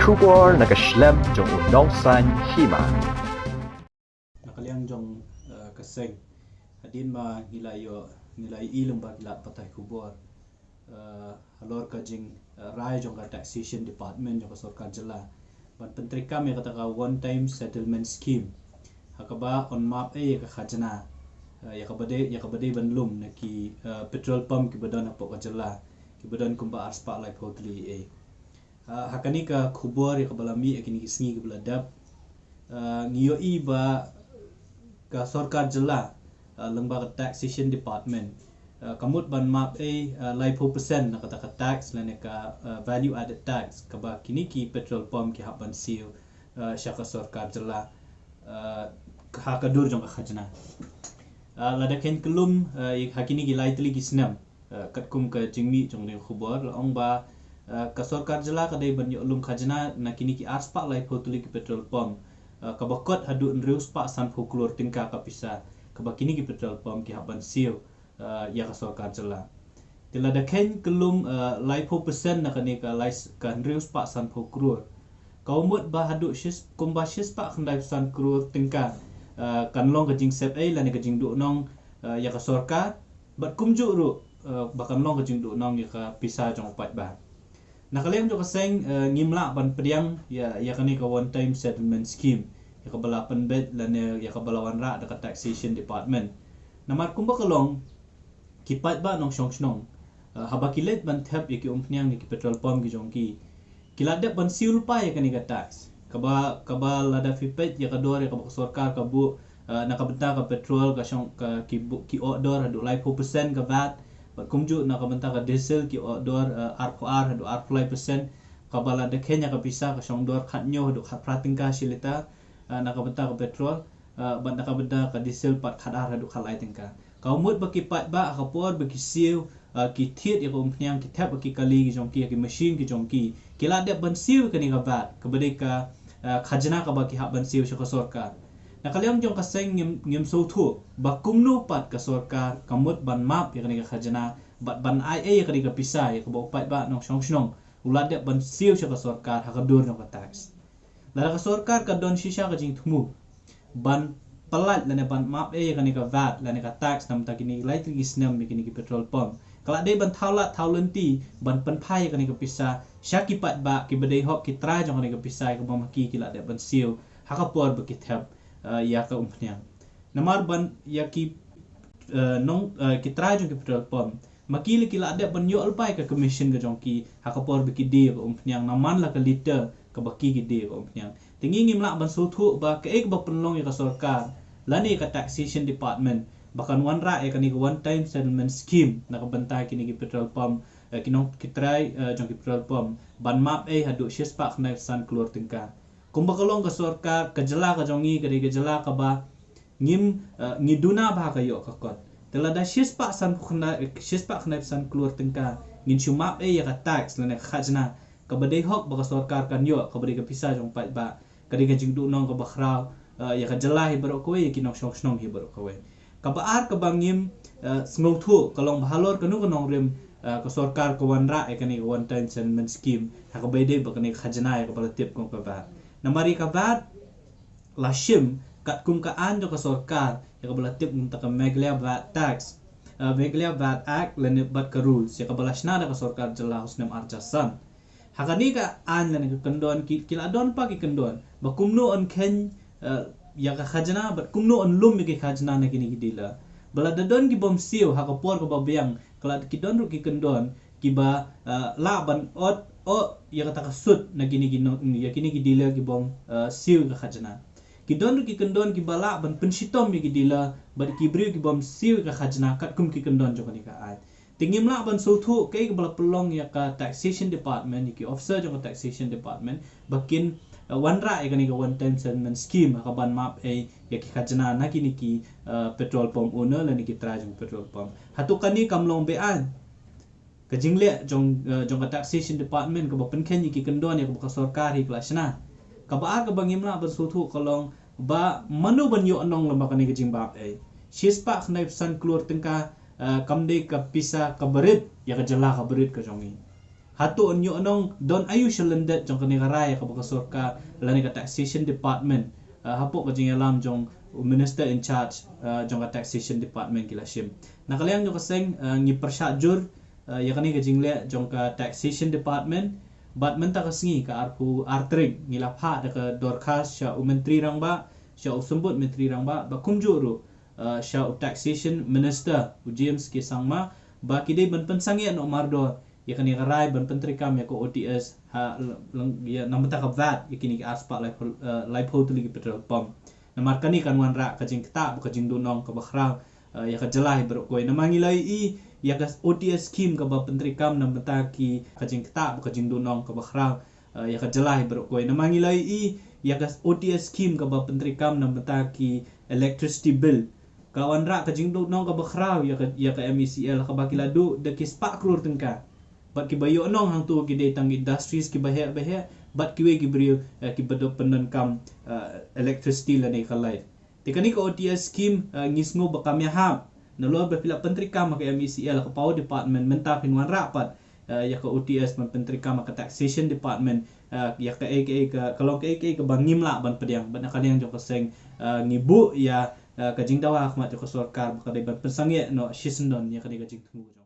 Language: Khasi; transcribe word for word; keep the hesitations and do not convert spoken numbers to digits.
Khubor na ka shlem jong u nongsan hima. Na ka liang jong uh, ka seng, hadien ba ngi la ïoh, ngi la ïohi lem ba ki lad pathai khubor uh, halor ka jing uh, rai jong ka taxation department jong ka sorkar jylla ban pyntreikam ïa kata ka one time settlement scheme, ha kaba yn map ei ïa ka khajna uh, ïa kaba dei, ïa kaba dei ban lum na ki uh, petrol pump kiba don hapoh ka jylla, kiba don kumba arspah laiphew tylli ei. Uh, ha kane ka khubor ïa kaba la mih ha kine ki sngi kiba la dep, uh, ngi ïohi ba ka sorkar jylla uh, lyngba ka taxation department uh, ka mut ban map ei uh, laiphew percent na kata ka tax lane ka uh, value added tax kaba kine ki petrol pump ki hap ban siew uh, sha ka sorkar jylla uh, ha ka dur jong ka khajna. Uh, lada khein kyllum uh, ha kine ki lai tylli ki snem, uh, katkum ka jingmih jong kane ka khubor la ong ba uh, ka sorkar jylla ka dei ban ïoh lum khajna na kine ki arspah laiphew tylli ki petrol pump uh, kaba kot haduh hynriew spah sanphew klur tyngka ka pisa kaba kine ki petrol pump ki hap ban siew uh, ïa ka sorkar jylla. Te lada khein kyllum uh, laiphew percent na kane ka lai ka hynriew spah sanphew klur, ka mut ba haduh shis, kumba shispah khyndai phew san klur tyngka uh, kan long ka jingsep ei lane ka jingduhnong uh, ïa ka sorkar, bad kumjuh ruh uh, ba kan long ka jingduhnong ïa ka pisa jong u paidbah. Na ka liang jong ka seng uh, ngim lah ban pdiang ïa, ïa kane ka one time settlement scheme ïa kaba la pynbeit lane ïa kaba la wanrah da ka taxation department. Namar kumba ka long, ki paidbah nongshong shnong uh, haba ki leit ban thep ïa ki umphniang ïa ki petrol pump ki jong ki, ki la dep ban siew lypa ïa kane ka tax. Kaba, kaba lada phi peit ïa ka dor ïa kaba ka sorkar ka buh uh, na ka bynta ka petrol ka shong ka ki buh ki oh dor haduh laiphew percent ka vat. Bad kumjuh na ka bynta ka diesel ki oh dor uh, arphew ar haduh arphew lai percent. Kaba lada khein ïa ka pisa ka shong dor khathynñiew haduh khatphra tyngka shi lita uh, na ka bynta ka petrol uh, bad na ka bynta ka diesel pat khatar haduh khatlai tyngka. Ka mut ba ki paidbah ha ka por ba ki siew uh, ki thied ïa ka umphniang, ki thep ïa ki kali ki jong ki, ïa ki machine ki jong ki, ki la dep ban siew ïa kane ka vat kaba dei ka uh, khajna kaba ki hap ban siew sha ka sorkar. Na ka liang jong ka seng ngim, ngim sngewthuh ba kumno pat ka sorkar ka mut ban map ïa kane ka khajna bad ban ai ei ïa kane ka pisa ïa kaba u paidbah nongshong shnong u la dep ban siew sha ka sorkar ha ka dur jong ka tax. Lada ka sorkar ka don shisha ka jingthmu ban pyllait lane ban map ei ïa kane ka vat lane ka tax na ka bynta kine ki lai tylli ki snem ïa kine ki petrol pump, ka la dei ban thaw lad thaw lynti ban pynphai ïa kane ka pisa sha ki paidbah kiba dei hok ki trai jong kane ka pisa ïa kaba ma ki ki la dep ban siew ha ka por ba ki thep uh, ïa ka umphniang. Namar ban ïa ki uh, nong uh, ki trai jong ki petrol pump, ma ki la ki la dep ban ïoh lypa ïa ka commission ka jong ki ha ka por ba ki die ïa ka umphniang na man la ka liter kaba ki ki die ïa ka umphniang. Te ngi ngim lah ban sngewthuh ba kaei kaba pynlong ïa ka sorkar lane ïa ka taxation department ba kan wanrah ïa kane ka one time settlement scheme na ka bynta kine ki petrol pump uh, ki nong ki trai uh, jong ki petrol pump ban map ei haduh shispah khyndai phew san klur tyngka. Kumba ka long ka sorkar, ka jylla ka jong ngi ka dei ka jylla kaba ngim uh, ngi duna bha ka ïoh ka kot. Te lada shispah san phew khyndai, shispah khyndai phew san klur tyngka ngin shu map ei ïa ka tax lane ka khajna kaba dei hok ba ka sorkar kan ïoh, kaba dei ka pisa jong paidbah, ka dei ka jingduhnong kaba khraw uh, ïa ka jylla hi baroh kawei, ïa ki nongshong shnong hi baroh kawei. Kaba ar kaba ngim uh, sngewthuh ka long ba halor kano ka nongrim uh, ka sorkar ka wanrah ïa kane ka one time settlement scheme ha kaba ïadei bad kane ka khajna ïa kaba la tip kum ka vat. Namar ïa ka vat la shim katkum ka aiñ jong ka sorkar ïa kaba la tip kum ta ka Meghalaya Vat Tax, uh, Meghalaya Vat Act lane bad ka rules ïa kaba la shna da ka sorkar jylla ha u snem ar hajar san. Ha kane ka aiñ lane ka kyndon ki, ki la don pat ki kyndon ba kumno yn kheiñ uh, ïa ka khajna bad kumno yn lum ïa ki khajna na kine ki dealer. Ba lada don ki bym siew ha ka por kaba biang, ka la ki don ruh ki kyndon kiba uh, lah ban ot ot ïa kata ka sut na kine ki no, ïa kine ki dealer ki bym uh, siew ïa ka khajna. Ki don ruh ki kyndon kiba lah ban pynshitom ïa ki dealer bad ki briew ki bym siew ïa ka khajna katkum ki kyndon jong kane ka aiñ. Te ngim lah ban sngewthuh kaei kaba la pynlong ïa ka taxation department, ïa ki officer jong ka taxation department ba kin uh, wanrah ïa kane ka one time settlement scheme ha kaban map ei ïa ki khajna na kine ki uh, petrol pump owner lane ki trai jong petrol pump. Hato kane kam long be-aiñ? Ka jingleh jong uh, jong ka taxation department kaba pynkheiñ ïa ki kyndon ïa kaba ka sorkar hi ka la shna. Kaba ar kaba ngim lah ban sngewthuh ka long ba mano ban ïoh nong lem bad kane ka jingmap ei. Shispah khyndai phew san klur tyngka uh, kam dei ka pisa kaba rit ïa ka jylla kaba rit ka jong ngi. Hato un ïoh nong don aïu sha lyndet jong kane ka rai kaba ka sorkar lane ka taxation department, uh, hapoh ka jingïalam jong u minister in charge, uh, jong ka taxation department ki la shim. Na ka liang jong ka seng, uh, ngi pyrshah jur, uh, ïa kane ka jingleh jong ka taxation department. Bad mynta ka sngi ka arphew ar tarik ngi la phah da ka dorkhas sha u Myntri Rangbah, sha u Symbud Myntri Rangbah, ba kumjuh ruh, uh, sha u taxation minister u James K Sangma, ba ki dei ban pynsangeh noh mardor ïa kane ka rai ban pyntreikam ïa ka O T S ha lang ïa na bynta ka vat ïa kine ki arspah laiphew, uh, laiphew tylli ki petrol pump. Namar kane kan wanrah ka jingktah bad ka jingduhnong kaba khraw, uh, ïa ka jylla hi baroh kawei. Namar ngi la ïohi ïa ka O T S scheme kaba pyntreikam na bynta ki ka jingktah bad ka jingduhnong kaba khraw, uh, ïa ka jylla hi baroh kawei. Namar ngi la ïohi ïa ka O T S scheme kaba pyntreikam na bynta ki electricity bill. Ka wanrah ka jingduhnong kaba khraw ïa ka, ïa ka M E C L kaba ki la duh da ki spah klur tyngka. Bad kiba ïoh nong hangto ki dei tang industries kiba heh ba heh, bad kiwei ki briew, eh, kiba dei pyndonkam, eh, electricity lane ka light. Te kane ka O T S scheme, eh, ngi sngew ba kam ïahap. Nalor ba phi la pyntreikam ha ka M E C L, ha ka power department, mynta phin wanrah pat, eh, ïa ka O T S ban pyntreikam ha ka taxation department, eh, ïa kaei kaei ka, ka long kaei kaei kaba ngim lah ban pdiang. Bad na ka liang jong ka seng, eh, ngi buh ïa, eh, ka jingdawa ha khmat jong ka sorkar ba ka dei ban pynsangeh noh shisyndon ïa kane ka jingthmu jong